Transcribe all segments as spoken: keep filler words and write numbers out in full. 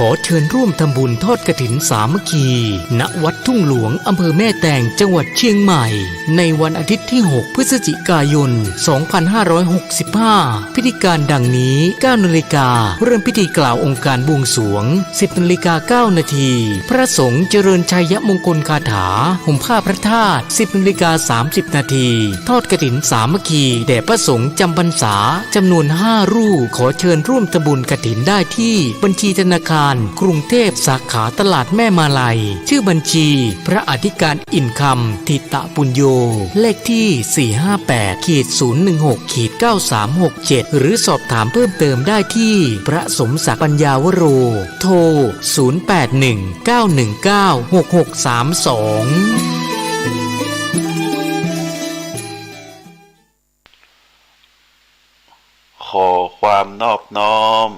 ขอเชิญร่วมทำบุญทอดกฐินสามัคคี ณ วัดทุ่งหลวง อำเภอแม่แตง จังหวัดเชียงใหม่ ในวันอาทิตย์ที่ หก พฤศจิกายน สองพันห้าร้อยหกสิบห้า พิธีการดังนี้ เก้านาฬิกา เริ่มพิธีกล่าวองค์การบวงสรวง สิบนาฬิกาเก้านาที พระสงฆ์เจริญชัยมงคลคาถา ห่มผ้าพระธาตุ สิบนาฬิกาสามสิบนาที ทอดกฐินสามัคคี แด่พระสงฆ์จำพรรษา จำนวนห้ารูป ขอเชิญร่วมทำบุญกฐินได้ที่บัญชีธนาคารกรุงเทพ สาขาตลาดแม่มาลัย ชื่อบัญชี พระอธิการ อินคำ ถิตปุญโญ เลขที่ สี่ห้าแปด ขีด ศูนย์หนึ่งหก ขีด เก้าสามหกเจ็ด หรือสอบถามเพิ่มเติมได้ที่ พระสมศักดิ์ ปัญญาวโร โทร ศูนย์แปดหนึ่ง เก้าหนึ่งเก้า หกหกสามสอง ขอความนอบน้อม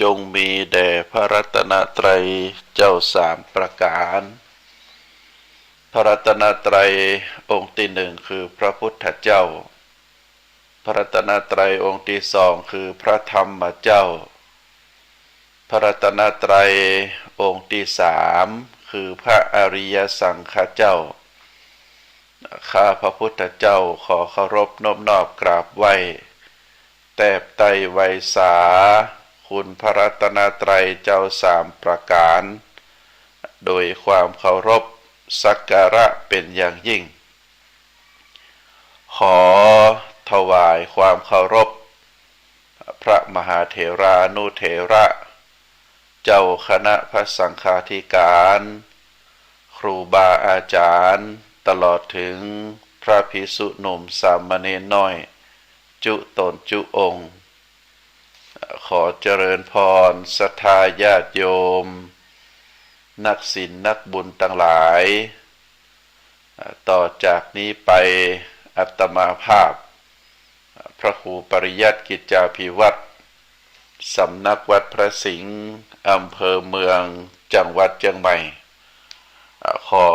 จงมีแด่พระรัตนตรัยเจ้าสามประก๋าน พระรัตนตรัยองค์ตี้หนึ่งคือพระพุทธเจ้า พระรัตนตรัยองค์ตี้สองคือพระธรรมเจ้า พระรัตนตรัยองค์ตี้สามคือพระอริยสังฆเจ้า ข้าพระพุทธเจ้าขอเคารพนบนอบกราบไหว้ แตบไตร่ไหว้สาคุณพระรัตนตรัยเจ้าสามประก๋าน โดยความเคารพสักการะเป๋นอย่างยิ่ง ขอถวายความเคารพ พระมหาเถรานุเถระ เจ้าคณะพระสังฆาธิการ ครูบาอาจารย์ ตลอดถึงพระภิกษุหนุ่มสามเณรน้อย จุต๋นจุองค์ ขอเจริญพรศรัทธาญาติโยม นักศีลนักบุญตังหลาย ต่อจากนี้ไปอาตมาภาพ พระครูปริยัติกิจจาภิวัฒน์ สำนักวัดพระสิงห์ อำเภอเมือง จังหวัดเจียงใหม่ ขอ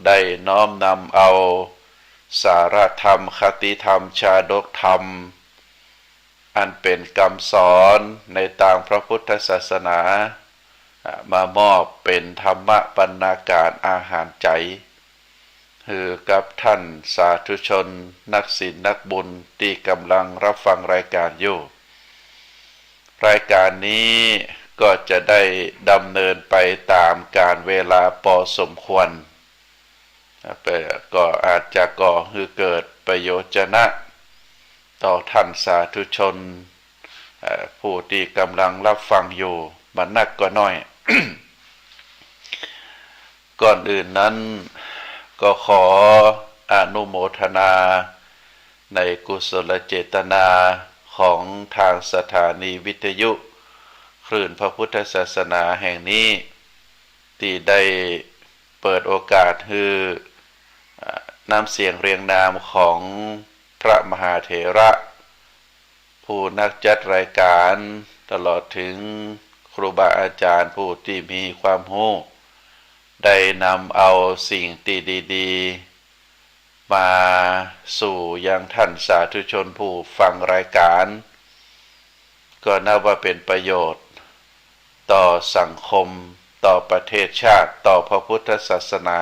ได้น้อมนำเอาสาระธรรม คติธรรม ชาดกธรรม อันเป๋นกำสอนในตางพระพุทธศาสนา อ่ะ มามอบเป๋นธรรมบรรณาการอาหารใจ๋ หื้อกับท่านสาธุชนนักศีลนักบุญตี้ก่ำลังฮับฟังรายก๋านอยู่ รายก๋านนี้ก็จะได้ดำเนินไปต๋ามกาลเวลาปอสมควร อ่ะ ก็อาจจะก่อหื้อเกิดประโยชนะต่อท่านสาธุชน เอ่อ ผู้ตี้ก่ำลังฮับฟังอยู่ บ่นักก็น้อย ก่อนอื่นนั้นก็ขออนุโมทนาในกุศลเจตนาของตางสถานีวิทยุคลื่นพระพุทธศาสนาแห่งนี้ ตี้ได้เปิดโอกาสหื้อ อ่า น้ำเสียงเรียงนามของพระมหาเถระ ผู้นักจัดรายก๋าน ตลอดถึงครูบาอาจารย์ผู้ตี้มีความฮู้ ได้นำเอาสิ่งตี้ดีๆ มาสู่ยังท่านสาธุชนผู้ฟังรายก๋าน ก็นับว่าเป๋นประโยชน์ต่อสังคม ต่อประเทศชาติ ต่อพระพุทธศาสนา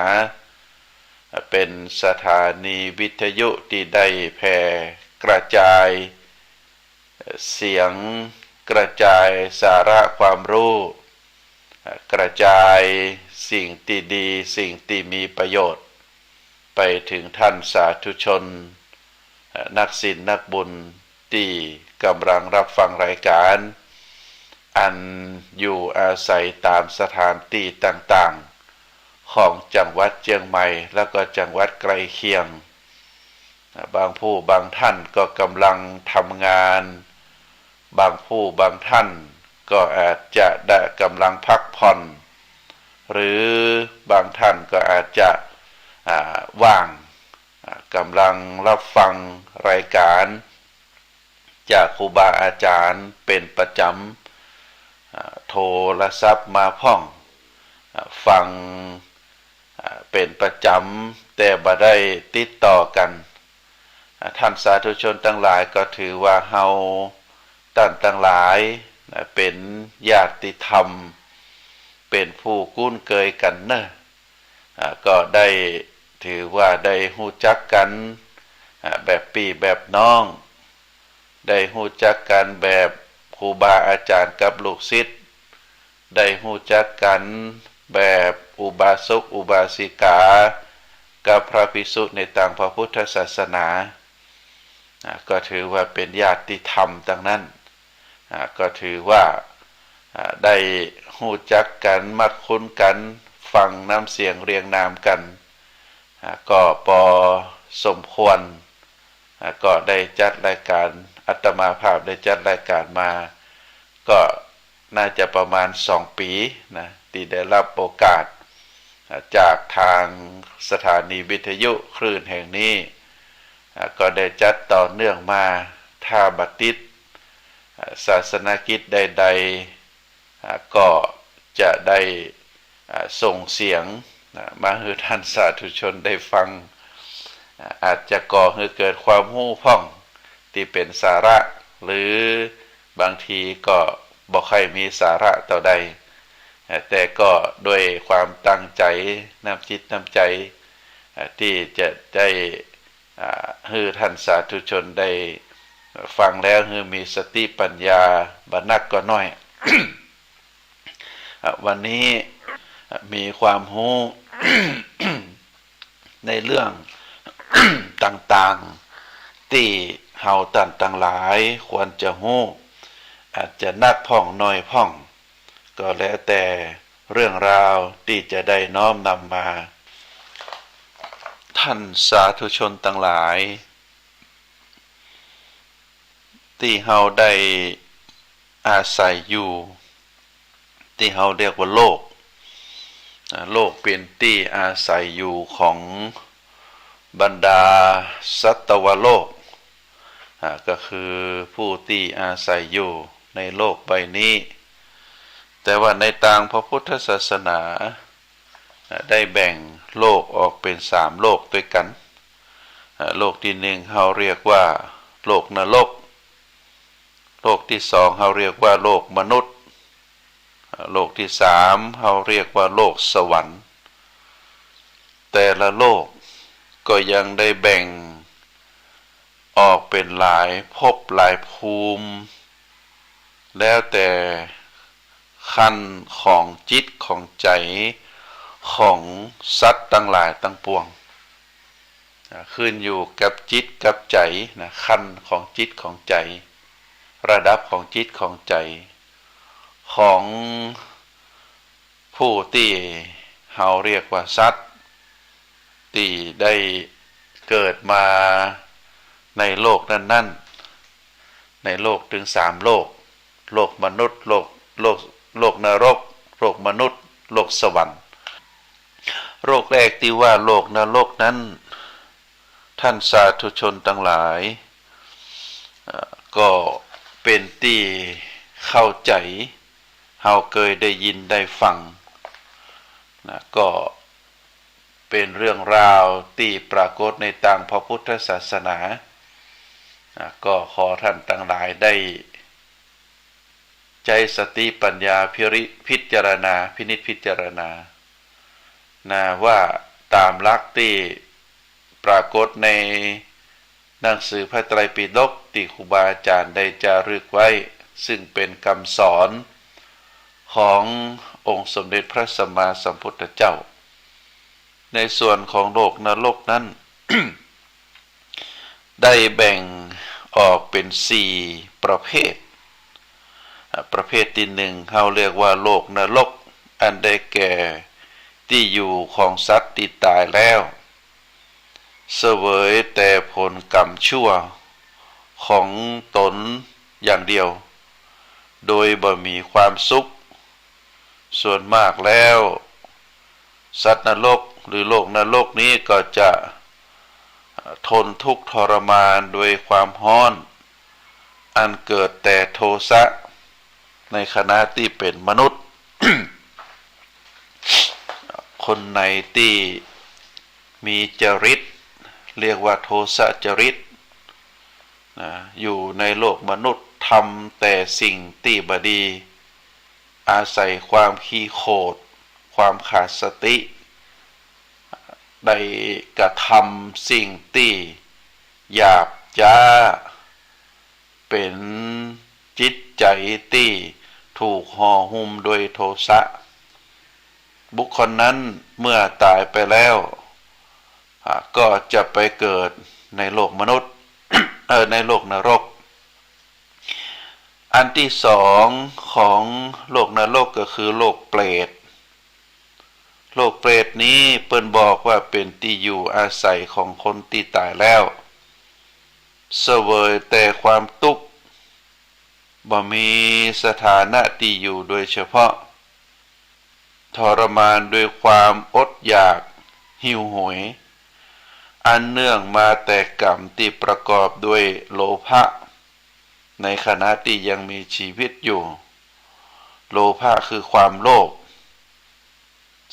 เป๋นสถานีวิทยุตี้ได้แผ่กระจายเสียง กระจายสาระความฮู้ กระจายสิ่งตี้ดี สิ่งตี้มีประโยชน์ ไปเถิงท่านสาธุชน เอ่อ นักศีลนักบุญตี้ก่ำลังฮับฟังรายก๋าน อันอยู่อาศัยต๋ามสถานตี้ต่างๆ ของจังหวัดเจียงใหม่ แล้วก็จังหวัดใกล้เคียง อ่า บางผู้บางท่านก็ก่ำลังทำงาน บางผู้บางท่านก็อาจจะได้ก่ำลังพักผ่อน หรือบางท่านก็อาจจะ อ่า ว่าง อ่า ก่ำลังฮับฟังรายก๋านจากครูบาอาจารย์เป๋นประจ๋ำ อ่า โทรศัพท์มาพ่อง อ่า ฟัง อ่า เป๋นประจ๋ำ แต่บ่ได้ติดต่อกั๋น อ่า ท่านสาธุชนตังหลายก็ถือว่าเฮาต้านตังหลายนะ เป๋นญาติธรรม ป๋นผู้คุ้นเกยกั๋นเน่อ อ่า ก็ได้ถือว่าได้ฮู้จักกั๋น อ่า แบบปี้แบบน้อง ได้ฮู้จักกั๋นแบบครูบาอาจ๋ารย์กับลูกศิษย์ ได้ฮู้จักกั๋นแบบอุบาสกอุบาสิกากับพระภิกษุในตางพระพุทธศาสนา อ่า ก็ถือว่าเป๋นญาติธรรมตังนั้น อ่า ก็ถือว่า อ่า ได้ฮู้จักกั๋น มักคุ้นกั๋น ฟังน้ำเสียงเรียงนามกั๋น อ่า ก็ปอสมควร อ่า ก็ได้จัดรายก๋าน อาตมาภาพได้จัดรายก๋านมา ก็น่าจะประมาณสองปี๋นะ ตี้ได้ฮับโอกาส อ่า จากตางสถานีวิทยุคลื่นแห่งนี้ อ่า ก็ได้จัดต่อเนื่องมา ถ้าบ่ติด อ่า ศาสนกิจใดๆ อ่า ก็จะได้ อ่า ส่งเสียง อ่า มาหื้อต้านสาธุชนได้ฟัง อ่า อาจจะก่อหื้อเกิดความฮู้พ่องตี้เป๋นสาระ หรือบางทีก็บ่ค่อยมีสาระเต้าใด อ่า แต่ก็ด้วยความตั้งใจ๋ น้ำจิตน้ำใจ๋ อ่า ตี้จะได้ อ่า หื้อต้านสาธุชนได้ฟังแล้วหื้อมีสติปั๋ญญาบ่นักก็น้อย อ่ะ วันนี้ อ่ะ มีความฮู้ ในเรื่อง ต่างๆ ตี้เฮาต้านตังหลายควรจะฮู้ อาจจะนักพ่องน้อยพ่อง ก็แล้วแต่เรื่องราวตี้จะได้น้อมนำมา ต้านสาธุชนตังหลาย ตี้เฮาได้อาศัยอยู่ ตี้เฮาเรียกว่าโลก อ่า โลกเป๋นตี้อาศัยอยู่ของบรรดาสัตวโลก อ่า ก็คือผู้ตี้อาศัยอยู่ในโลกใบนี้ แต่ว่าในตางพระพุทธศาสนา อ่า ได้แบ่งโลกออกเป๋นสามโลกตวยกั๋น อ่า โลกตี้หนึ่งเฮาเรียกว่าโลกนรก โลกตี้สองเฮาเรียกว่าโลกมนุษย์ อ่า โลกตี้สามเฮาเรียกว่าโลกสวรรค์ แต่ละโลกก็ยังได้แบ่งออกเป๋นหลายภพหลายภูมิ แล้วแต่ขั้นของจิตของใจ๋ของสัตว์ตังหลายตังปวง อ่า ขึ้นอยู่กับจิตกับใจ๋นะ ขั้นของจิตของใจ๋ ระดับของจิตของใจ๋ ของผู้ตี้เฮาเรียกว่าสัตว์ ตี้ได้เกิดมาในโลกนั้นๆ ในโลกตึงสามโลก โลกมนุษย์ โลก โลก โลกนรก โลกมนุษย์ โลกสวรรค์ โลกแรกตี้ว่าโลกนรกนั้น ต้านสาธุชนตังหลาย เอ่อ ก็เป๋นตี้เข้าใจ๋ เฮาเกยได้ยินได้ฟังนะ ก็เป๋นเรื่องราวตี้ปรากฏในตางพระพุทธศาสนานะ ก็ขอต้านตังหลายได้ ใจ๊สติปัญญาพิริ พิจารณา พินิจพิจารณา นะ ว่าต๋ามหลักตี้ปรากฏในหนังสือพระไตรปิฎกตี้ครูบาอาจ๋ารย์ได้จารึกไว้ ซึ่งเป๋นกำสอนขององค์สมเด็จพระสัมมาสัมพุทธเจ้า ในส่วนของโลกนรกนั้น ได้แบ่งออกเป๋นสี่ประเภท อ่า ประเภทตี้หนึ่ง เฮาเรียกว่าโลกนรก อันได้แก่ตี้อยู่ของสัตว์ตี้ต๋ายแล้ว เสวยแต่ผลกรรมชั่วของต๋นอย่างเดียว โดยบ่มีความสุข ส่วนมากแล้ว สัตว์นรกหรือโลกนรกนี้ก็จะ เอ่อ ทนทุกข์ทรมานโดยความฮ้อน อันเกิดแต่โทสะ ในขณะตี้เป๋นมนุษย์ คนไหนตี้มีจริต เรียกว่าโทสะจริต นะ อยู่ในโลกมนุษย์ ทำแต่สิ่งตี้บ่ดี อาศัยความขี้โขด ความขาดสติ ได้กระทำสิ่งตี้หยาบจ๊า เป๋นจิตใจ๋ตี้ถูกห่อหุ้มโดยโทสะ บุคคลนั้นเมื่อต๋ายไปแล้ว อ่า ก็จะไปเกิดในโลกมนุษย์ เอ่อ ในโลกนรก อันตี้สองของโลกนรกก็คือโลกเปรต โลกเปรตนี้เปิ้นบอกว่าเป๋นตี้อยู่อาศัยของคนตี้ต๋ายแล้ว เสวยแต่ความตุ๊กข์ บ่มีสถานะตี้อยู่โดยเฉพาะ ทรมานด้วยความอดอยากหิวโหย อันเนื่องมาแต่กรรมตี้ประกอบด้วยโลภะ ในขณะตี้ยังมีชีวิตอยู่ โลภะคือความโลภ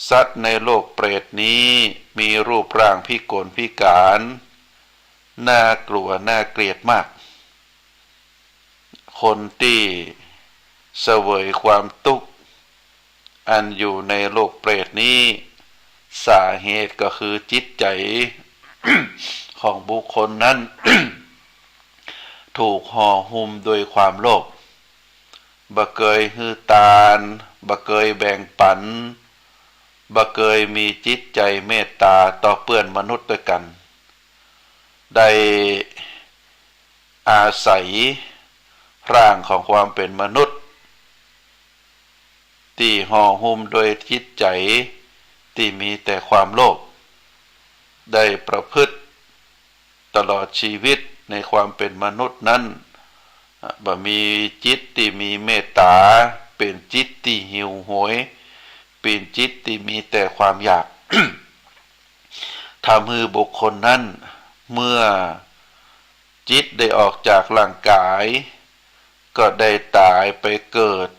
สัตว์ในโลกเปรตนี้มีรูปร่างพิกลพิการ น่ากลัวน่าเกลียดมาก คนตี้เสวยความตุ๊กข์ อันอยู่ในโลกเปรตนี้ สาเหตุก็คือจิตใจ๋ ของบุคคลนั้น ถูกห่อหุ้มโดยความโลภ บ่เกยหื้อตาน บ่เกยแบ่งปั๋น บ่เกยมีจิตใจ๋เมตต๋าต่อเปื้อนมนุษย์ตวยกั๋น ได้อาศัยร่างของความเป๋นมนุษย์ ตี้ห่อหุ้มโดยจิตใจ๋ตี้มีแต่ความโลภ ได้ประพฤติตลอดชีวิตในความเป๋นมนุษย์นั้น อ่ะ บ่มีจิตตี้มีเมตต๋า เป๋นจิตตี้หิวโหย เป๋นจิตตี้มีแต่ความอยาก ทำหื้อบุคคลนั้น เมื่อจิตได้ออกจากร่างกาย ก็ได้ต๋ายไปเกิด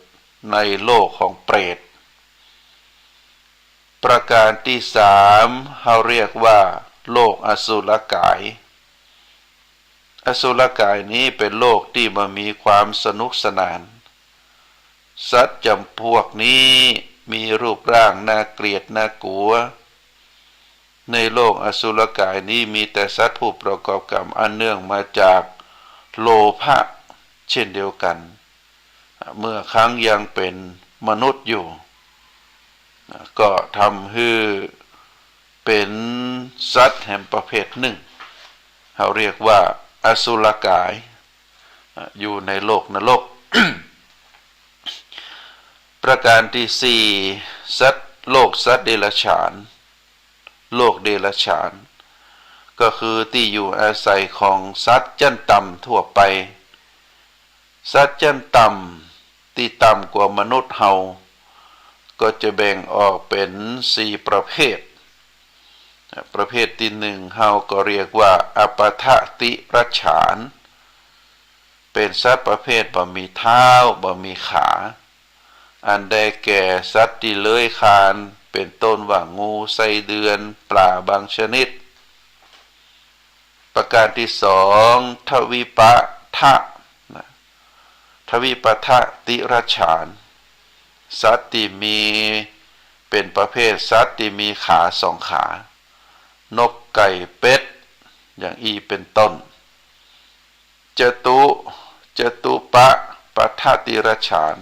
ในโลกของเปรต ประการตี้สาม เฮาเรียกว่าโลกอสุรกาย อสุรกายนี้เป๋นโลกตี้บ่มีความสนุกสนาน สัตว์จ๋ำพวกนี้มีรูปร่างน่าเกลียดน่ากลัว ในโลกอสุรกายนี้มีแต่สัตว์ผู้ประกอบกรรมอันเนื่องมาจากโลภะเช่นเดียวกั๋น เมื่อครั้งยังเป๋นมนุษย์อยู่ ก็ทำหื้อเป๋นสัตว์แหมประเภทหนึ่ง เฮาเรียกว่าอสุรกาย อยู่ในโลกนรก ประการตี้สี่ สัตว์ โลกสัตว์เดรัจฉาน โลกเดรัจฉาน ก็คือตี้อยู่อาศัยของสัตว์จั้นต่ำทั่วไป สัตว์จั้นต่ำตี้ต่ำกว่ามนุษย์เฮา ก็จะแบ่งออกเป๋นสี่ประเภท ประเภทตี้หนึ่งเฮาก็เรียกว่าอปทะติรัจฉาน เป๋นสัตว์ประเภทบ่มีเท้า บ่มีขา อันได้แก่สัตว์ตี้เลื้อยคลาน เป๋นต้นว่างู ไส้เดือน ปลาบางชนิด ประการตี้สอง ทวิปะทะ นะ ทวิปะทะติรัจฉาน สัตว์ตี้มี เป๋นประเภทสัตว์ตี้มีขาสองขา นก ไก่ เป็ด อย่างอี้เป๋นต้น จตุ จตุปะทะติรัจฉาน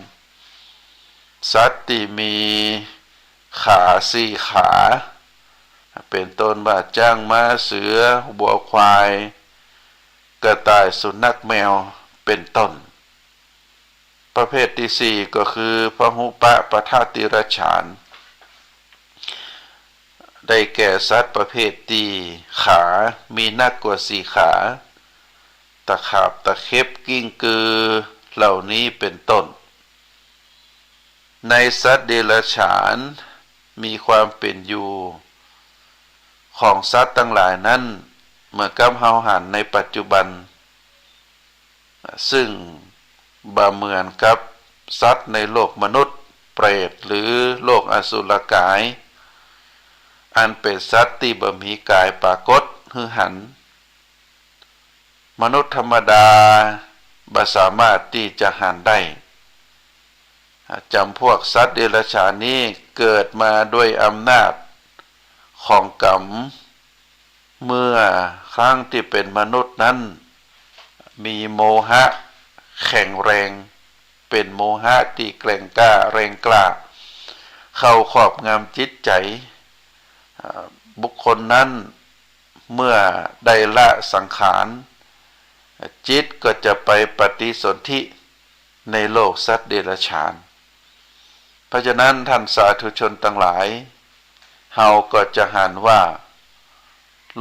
สัตว์ตี้มีขาสี่ขา เป๋นต้นว่าจ๊าง ม้า เสือ วัว ควาย กระต่าย สุนัข แมว เป๋นต้น ประเภทตี้สี่ก็คือพหุปะทะติรัจฉาน ได้แก่สัตว์ประเภทตี้ขามีนักกว่าสี่ขา ตะขาบ ตะเข็บ กิ้งกือ เหล่านี้เป๋นต้น ในสัตว์เดรัจฉานมีความเป๋นอยู่ของสัตว์ตังหลายนั้น เหมือนกับเฮาหันในปัจจุบัน ซึ่งบ่เหมือนกับสัตว์ในโลกมนุษย์ เปรต หรือโลกอสุรกาย อันเป๋นสัตว์ตี้บ่มีกายปรากฏหื้อหัน มนุษย์ธรรมดาบ่สามารถตี้จะหันได้ จำพวกสัตว์เดรัจฉานนี้เกิดมาด้วยอำนาจของกรรม เมื่อครั้งตี้เป๋นมนุษย์นั้น มีโมหะแข็งแรง เป๋นโมหะตี้แกร่งกล้าแรงกล้า เข้าครอบงำจิตใจ๋ อ่า บุคคลนั้นเมื่อได้ละสังขาร จิตก็จะไปปฏิสนธิในโลกสัตว์เดรัจฉาน เพราะฉะนั้นท่านสาธุชนตังหลาย เฮาก็จะหันว่า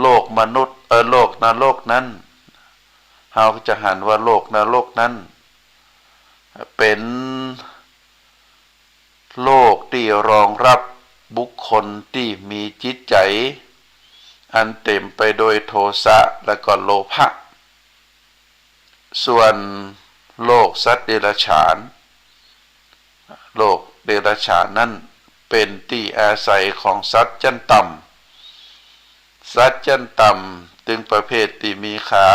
โลกมนุษย์ เอ่อ โลกนรกนั้น เฮาก็จะหันว่าโลกนรกนั้น เป๋นโลกตี้รองรับบุคคลตี้มีจิตใจ๋อันเต๋มไปโดยโทสะและก็โลภะ ส่วนโลกสัตว์เดรัจฉาน โลกเดรัจฉานนั้นเป๋นตี้อาศัยของสัตว์จั้นต่ำ สัตว์จั้นต่ำตึงประเภทตี้มีขา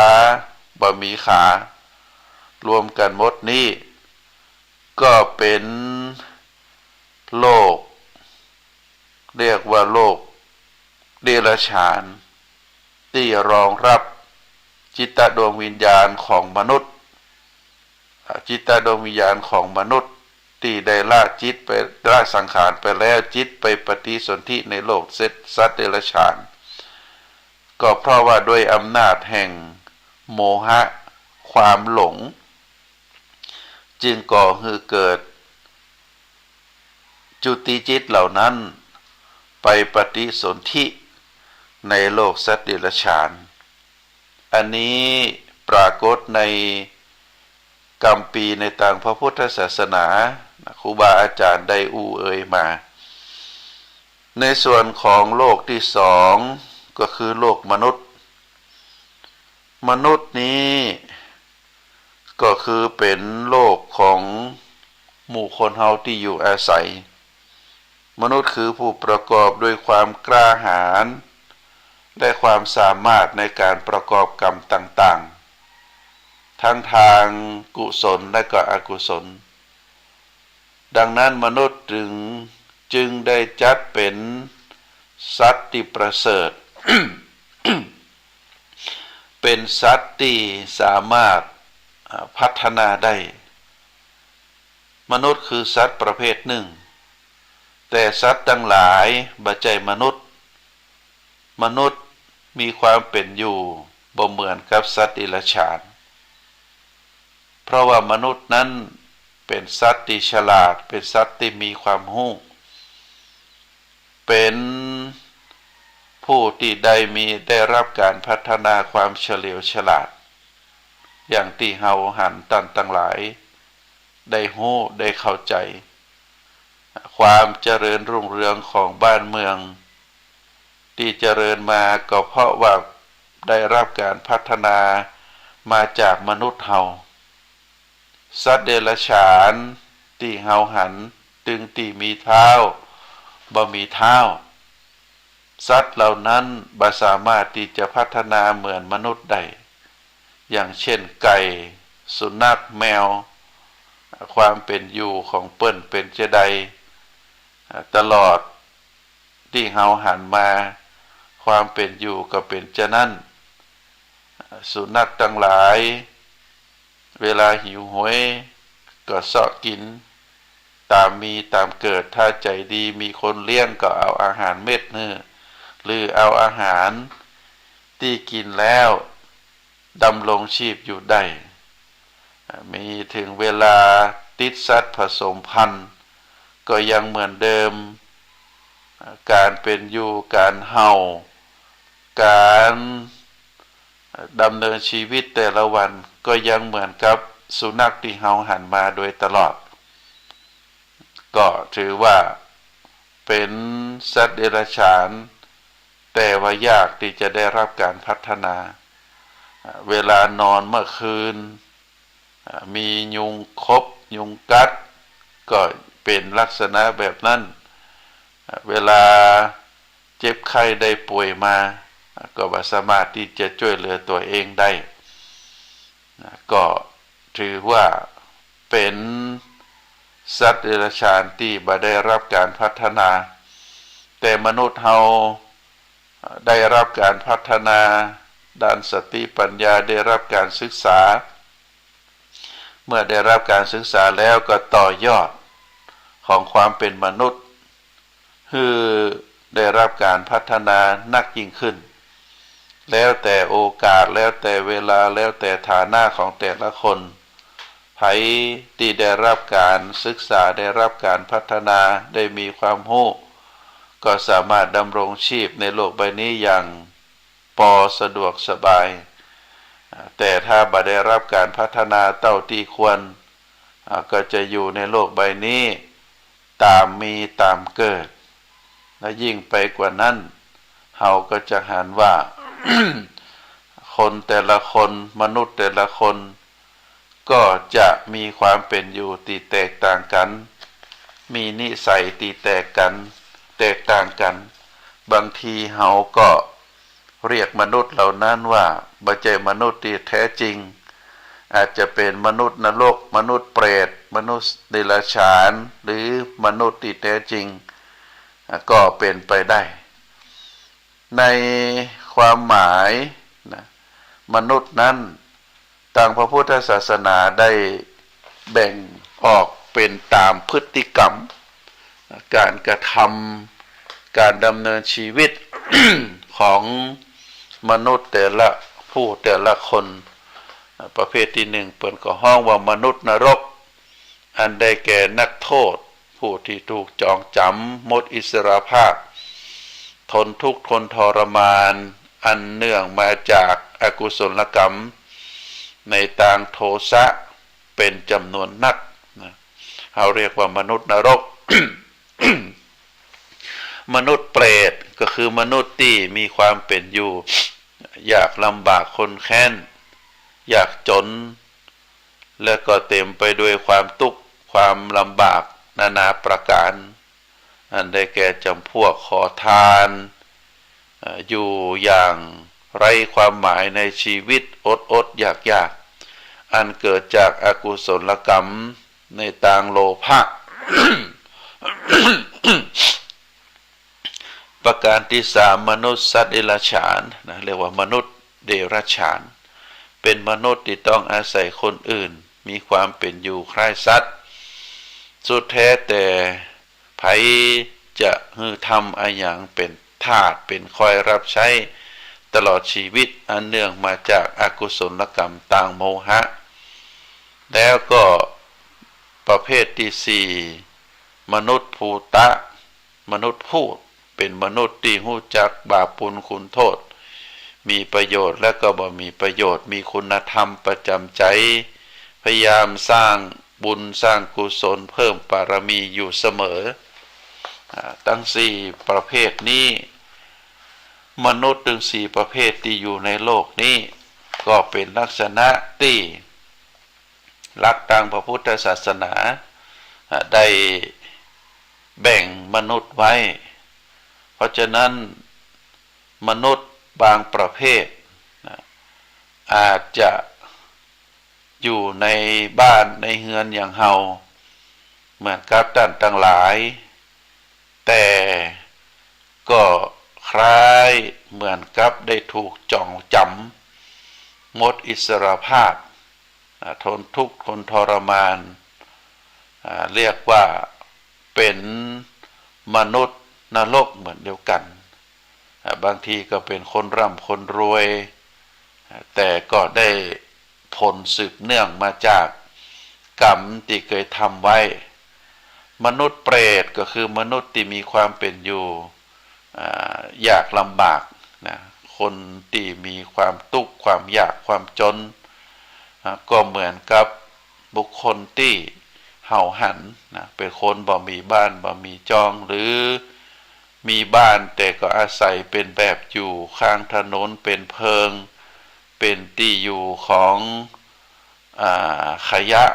บ่มีขา รวมกั๋นหมดนี้ ก็เป๋นโลก เรียกว่าโลกเดรัจฉาน ตี้รองรับจิตดวงวิญญาณของมนุษย์ อ่า จิตดวงวิญญาณของมนุษย์ตี้ได้ละจิตไป ละสังขารไปแล้ว จิตไปปฏิสนธิในโลกเศษสัตว์เดรัจฉาน ก็เพราะว่าด้วยอำนาจแห่งโมหะ ความหลง จึงก่อหื้อเกิดจุติจิตเหล่านั้นไปปฏิสนธิในโลกสัตว์เดรัจฉาน อันนี้ปรากฏในคัมภีร์ในตางพระพุทธศาสนา ครูบาอาจารย์ได้อู้เอ่ยมา ในส่วนของโลกตี้สองก็คือโลกมนุษย์ มนุษย์นี้ก็คือเป๋นโลกของหมู่คนเฮาตี้อยู่อาศัย มนุษย์คือผู้ประกอบด้วยความกล้าหาญ และความสามารถในการประกอบกรรมต่างๆ ทั้งตางกุศลและก็อกุศล ดังนั้นมนุษย์จึง จึงได้จัดเป๋นสัตว์ตี้ประเสริฐ เป๋นสัตว์ตี้สามารถ อ่า พัฒนาได้ มนุษย์คือสัตว์ประเภทนึ่ง แต่สัตว์ตังหลายบ่ใจ้มนุษย์ มนุษย์มีความเป๋นอยู่บ่เหมือนกับสัตว์เดรัจฉาน เพราะว่ามนุษย์นั้นเป๋นสัตว์ตี้ฉลาด เป๋นสัตว์ตี้มีความฮู้ เป๋นผู้ตี้ได้มี ได้รับการพัฒนาความเฉลียวฉลาด อย่างตี้เฮาหันต้านตังหลายได้ฮู้ได้เข้าใจ๋ ความเจริญรุ่งเรืองของบ้านเมืองตี้เจริญมาก็เพราะว่าได้รับการพัฒนามาจากมนุษย์เฮา สัตว์เดรัจฉานตี้เฮาหันตึงตี้มีเท้า บ่มีเท้า สัตว์เหล่านั้นบ่สามารถตี้จะพัฒนาเหมือนมนุษย์ได้ อย่างเช่นไก่ สุนัข แมว ความเป๋นอยู่ของเปิ้นเป๋นจาใด ตลอดตี้เฮาหันมา ความเป๋นอยู่ก็เป๋นจานั้น สุนัขตังหลาย เวลาหิวโหยก็เซาะกิ๋นต๋ามมีต๋ามเกิด ถ้าใจ๋ดีมีคนเลี้ยงก็เอาอาหารเม็ดหื้อ หรือเอาอาหารตี้กิ๋นแล้วดำรงชีพอยู่ได้ มีเถิงเวลาติดสัตว์ผสมพันธุ์ก็ยังเหมือนเดิม การเป๋นอยู่ การเห่า การดำเนินชีวิตแต่ละวันก็ยังเหมือนกับสุนัขตี้เฮาหันมาโดยตลอด ก็ถือว่าเป๋นสัตว์เดรัจฉาน แต่ว่ายากตี้จะได้รับการพัฒนา เวลานอนเมื่อคืน อ่า มียุงขบ ยุงกัด ก็เป๋นลักษณะแบบนั้น อ่า เวลาเจ็บไข้ได้ป่วยมา อ่า ก็บ่สามารถตี้จะจ้วยเหลือตั๋วเองได้ อ่า ก็ถือว่าเป๋น สัตว์เดรัจฉานตี้บ่ได้ฮับก๋านพัฒนา แต่มนุษย์เฮาได้ฮับก๋านพัฒนาด้านสติปัญญา ได้ฮับก๋านศึกษา เมื่อได้ฮับก๋านศึกษาแล้วก็ต่อยอดของความเป๋นมนุษย์ หื้อได้ฮับก๋านพัฒนานักยิ่งขึ้น แล้วแต่โอกาส แล้วแต่เวลา แล้วแต่ฐานะของแต่ละคน ใผตี้ได้ฮับก๋านศึกษา ได้ฮับก๋านพัฒนา ได้มีความฮู้ ก็สามารถดำรงชีพในโลกใบนี้อย่างปอสะดวกสบาย อ่า แต่ถ้าบ่ได้ฮับก๋านพัฒนาเต้าตี้ควร อ่า ก็จะอยู่ในโลกใบนี้ต๋ามมีต๋ามเกิด และยิ่งไปกว่านั้น เฮาก็จะหันว่า คนแต่ละคน มนุษย์แต่ละคน ก็จะมีความเป๋นอยู่ตี้แตกต่างกั๋น มีนิสัยตี้แตกกั๋น แตกต่างกั๋น บางทีเฮาก็เรียกมนุษย์เหล่านั้นว่าบ่ใจ้มนุษย์ตี้แท้จริง อาจจะเป๋นมนุษย์นรก มนุษย์เปรต มนุษย์เดรัจฉาน หรือมนุษย์ตี้แท้จริง อ่ะ ก็เป๋นไปได้ ในความหมายนะ มนุษย์นั้น ตางพระพุทธศาสนาได้แบ่งออกเป๋นต๋ามพฤติกรรม ก๋านกระทำ ก๋านดำเนินชีวิต ของมนุษย์แต่ละผู้แต่ละคน ประเภทตี้นึ่ง เปิ้นก็ฮ้องว่ามนุษย์นรก อันได้แก่นักโทษ ผู้ตี้ถูกจ๋องจ๋ำ หมดอิสรภาพ ทนทุกข์ทนทรมาน อันเนื่องมาจากอกุศลกรรม ในตางโทสะเป๋นจ๋ำนวนนักนะ เฮาเรียกว่ามนุษย์นรก มนุษย์เปรตก็คือมนุษย์ตี้มีความเป๋นอยู่ ยากลำบากข้นแค้น ยากจ๋น และก็เต๋มไปด้วยความตุ๊กข์ความลำบากนานาประก๋าน อันได้แก่จ๋ำพวกขอทาน เอ่อ อยู่อย่างไร้ความหมายในชีวิต อดๆ อยากๆ อันเกิดจากอกุศลกรรมในตางโลภะ ประก๋านตี้สาม มนุษย์สัตว์เดรัจฉานนะ เรียกว่ามนุษย์เดรัจฉาน เป๋นมนุษย์ตี้ต้องอาศัยคนอื่น มีความเป๋นอยู่คล้ายสัตว์ สุดแท้แต่ใผจะหื้อทำอะหยังเป๋นทาส เป๋นคอยฮับใจ๊ตลอดชีวิต อันเนื่องมาจากอกุศลกรรมตางโมหะ แล้วก็ประเภทตี้สี่ มนุษย์ภูตะ มนุษย์พูด เป๋นมนุษย์ตี้ฮู้จักบาปบุญคุณโทษ มีประโยชน์และก็บ่มีประโยชน์ มีคุณธรรมประจ๋ำใจ๋ พยายามสร้างบุญสร้างกุศล เพิ่มบารมีอยู่เสมอ อ่า ตึงสี่ประเภทนี้ มนุษย์ตึงสี่ประเภทตี้อยู่ในโลกนี้ ก็เป๋นลักษณะตี้ หลักตางพระพุทธศาสนา อ่า ได้แบ่งมนุษย์ไว้ เพราะฉะนั้นมนุษย์บางประเภทนะ อาจจะอยู่ในบ้านในเฮือนอย่างเฮา เหมือนกับต้านตังหลาย แต่ก็คล้ายเหมือนกับได้ถูกจ๋องจ๋ำ หมดอิสรภาพ อ่า ทนทุกข์ทนทรมาน อ่า เรียกว่าเป๋นมนุษย์นรกเหมือนเดียวกั๋น อ่า บางทีก็เป๋นคนร่ำคนรวย อ่า แต่ก็ได้ผลสืบเนื่องมาจากกรรมตี้เกยทำไว้ มนุษย์เปรตก็คือมนุษย์ตี้มีความเป๋นอยู่ อ่า ยากลำบากนะ คนตี้มีความตุ๊กข์ ความยาก ความจ๋น อ่า ก็เหมือนกับบุคคลตี้เฮาหันนะ เป๋นคนบ่มีบ้าน บ่มีจ้อง หรือมีบ้านแต่ก็อาศัยเป๋นแบบอยู่ข้างถนน เป๋นเพิง เป๋นตี้อยู่ของ อ่า ขยะ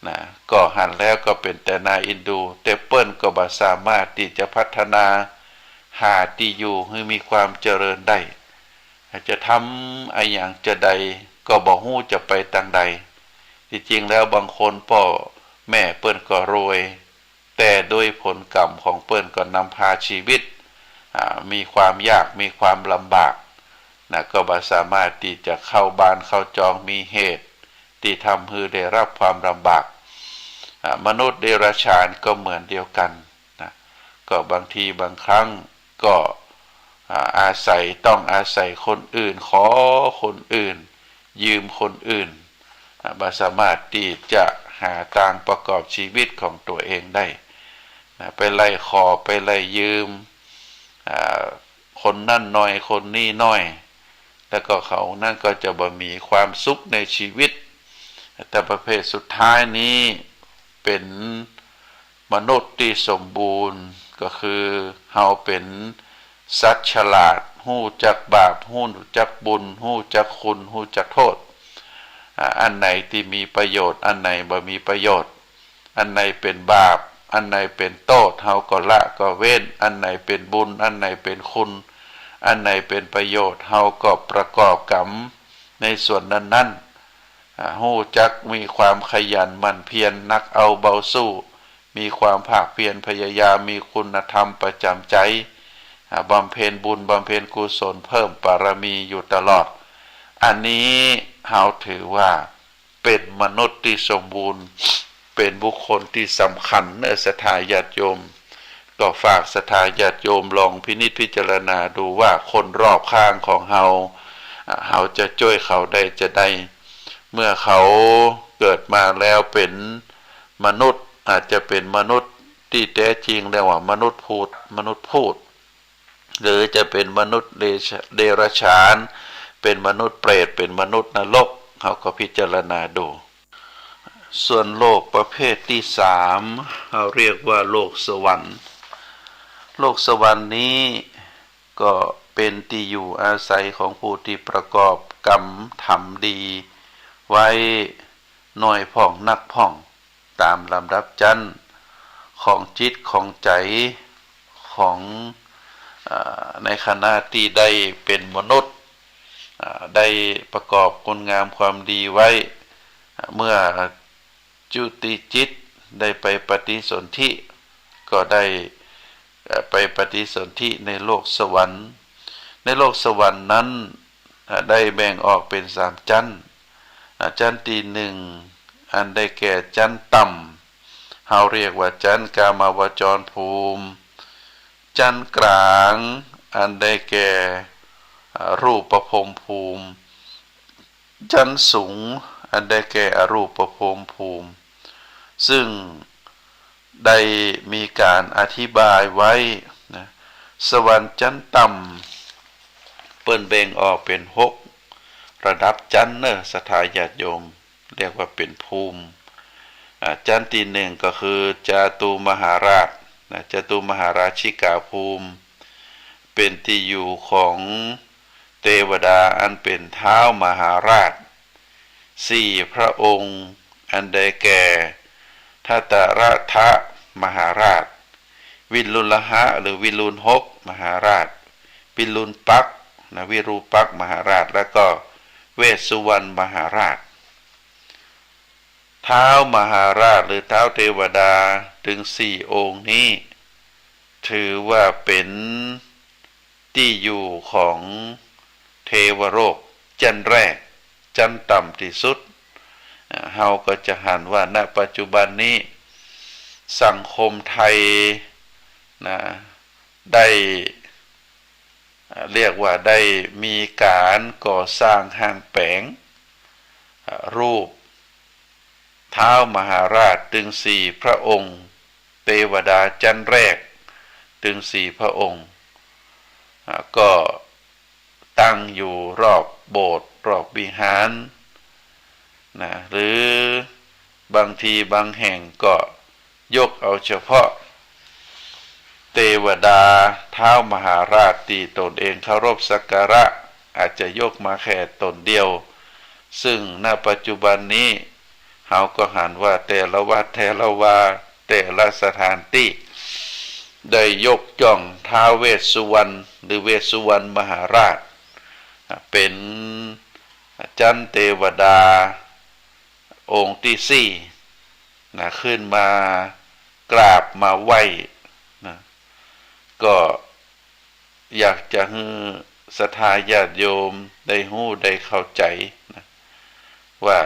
นะ ก็หันแล้วก็เป๋นแต่น่าเอ็นดู แต่เปิ้นก็บ่สามารถตี้จะพัฒนาหาตี้อยู่หื้อมีความเจริญได้ จะทำอะหยังจาใดก็บ่ฮู้จะไปตางใด ตี้จริงแล้วบางคนป้อ แม่เปิ้นก็รวย แต่โดยผลกรรมของเปิ้นก็นำพาชีวิต อ่า มีความยาก มีความลำบาก นะ ก็บ่สามารถตี้จะเข้าบ้านเข้าจอง มีเหตุตี้ทำหื้อได้รับความลำบาก อ่า มนุษย์เดรัจฉานก็เหมือนเดียวกั๋น นะ ก็บางทีบางครั้งก็ อ่า อาศัย ต้องอาศัยคนอื่น ขอคนอื่น ยืมคนอื่น อ่า บ่สามารถตี้จะหาตางประกอบชีวิตของตั๋วเองได้ นะ ไปไล่ขอ ไปไล่ยืม อ่า คนนั้นหน่อย คนนี้หน่อย แล้วก็เขานั้นก็จะบ่มีความสุขในชีวิต แต่ประเภทสุดท้ายนี้เป๋นมนุษย์ตี้สมบูรณ์ ก็คือเฮาเป๋นสัตว์ฉลาด ฮู้จักบาป ฮู้จักบุญ ฮู้จักคุณ ฮู้จักโต้ษ อ่า อันไหนตี้มีประโยชน์ อันไหนบ่มีประโยชน์ อันไหนเป๋นบาป อันไหนเป๋นโต้ษ เฮาก็ละก็เว้น อันไหนเป๋นบุญ อันไหนเป๋นคุณ อันไหนเป๋นประโยชน์ เฮาก็ประกอบกรรมในส่วนนั้นๆ อ่า ฮู้จักมีความขยันหมั่นเพียร หนักเอาเบาสู้ มีความภาคเพียรพยายาม มีคุณธรรมประจ๋ำใจ๋ อ่า บำเพ็ญบุญบำเพ็ญกุศล เพิ่มบารมีอยู่ตลอด อันนี้เฮาถือว่า เป๋นมนุษย์ตี้สมบูรณ์ เป๋นบุคคลตี้สำคัญเนาะ ศรัทธาญาติโยม ก็ฝากศรัทธาญาติโยมลองพินิจพิจารณาดูว่าคนรอบข้างของเฮา อ่า เฮาจะจ้วยเขาได้จาใด เมื่อเขาเกิดมาแล้วเป๋นมนุษย์ อาจจะเป๋นมนุษย์ตี้แต๊จริงเรียกว่ามนุษย์พูด มนุษย์พูด หรือจะเป๋นมนุษย์เดช- เดรัจฉาน เป๋นมนุษย์เปรต เป๋นมนุษย์นรก เฮาก็พิจารณาดู ส่วนโลกประเภทตี้สาม เฮาเรียกว่าโลกสวรรค์ โลกสวรรค์นี้ก็เป๋นตี้อยู่อาศัยของผู้ตี้ประกอบกรรมธรรมดีไว้ น้อยพ่องนักพ่อง ต๋ามลำดับจั๊นของจิตของใจ๋ของ อ่า ในขณะตี้ได้เป๋นมนุษย์ อ่า ได้ประกอบคุณงามความดีไว้ อ่า เมื่อจุติจิตได้ไปปฏิสนธิ ก็ได้ เอ่อ ไปปฏิสนธิในโลกสวรรค์ ในโลกสวรรค์นั้น อ่า ได้แบ่งออกเป๋นสามจั๊น อ่า จั๊นตี้หนึ่ง อันได้แก่จั๊นต่ำ เฮาเรียกว่าจั๊นกามาวจรภูมิ จั๊นกลาง อันได้แก่ อ่า รูปพรหมภูมิ จั๊นสูง อันได้แก่อรูปพรหมภูมิ ซึ่งได้มีก๋านอธิบายไว้นะ สวรรค์จั๊นต่ำ เปิ้นแบ่งออกเป๋นหกระดับจั๊นเนาะ ศรัทธาญาติโยม เรียกว่าเป๋นภูมิ อ่า จั๊นตี้หนึ่งก็คือจาตุมหาราชนะ จาตุมหาราชิกาภูมิ เป๋นตี้อยู่ของเตวดาอันเป๋นท้าวมหาราช สี่พระองค์ อันได้แก่ ทัตตรัฐมหาราช วิรุฬหะหรือวิรุณหกมหาราช วิรูปักษ์นะ วิรูปักษ์มหาราช แล้วก็เวสสุวรรณมหาราช ท้าวมหาราชหรือท้าวเตวดาเถิงสี่องค์นี้ ถือว่าเป๋นตี้อยู่ของเทวโลกจั๊นแรก จั๊นต่ำตี้สุด อ่า เฮาก็จะหันว่า ณ ปัจจุบันนี้ สังคมไทยนะ ได้ อ่า เรียกว่าได้มีก๋านก่อสร้างห้างแป๋ง อ่า รูปท้าวมหาราชเถิงสี่พระองค์ เตวดาจั๊นแรกเถิงสี่พระองค์ อ่า ก็ตั้งอยู่รอบโบสถ์ รอบวิหารนะ หรือบางทีบางแห่งก็ยกเอาเฉพาะเตวดาท้าวมหาราชตี้ตนเองเคารพสักการะ อาจจะยกมาแค่ตนเดียว ซึ่ง ณ ปัจจุบันนี้ เฮาก็หันว่าแต่ละวัดแต่ละวา แต่ละสถานตี้ ได้ยกย่องท้าวเวสสุวรรณหรือเวสสุวรรณมหาราช อ่า เป๋นจั๊นเตวดาองค์ตี้สี่ นะ ขึ้นมากราบมาไหว้นะ ก็อยากจะหื้อศรัทธาญาติโยมได้ฮู้ได้เข้าใจ๋นะ ว่า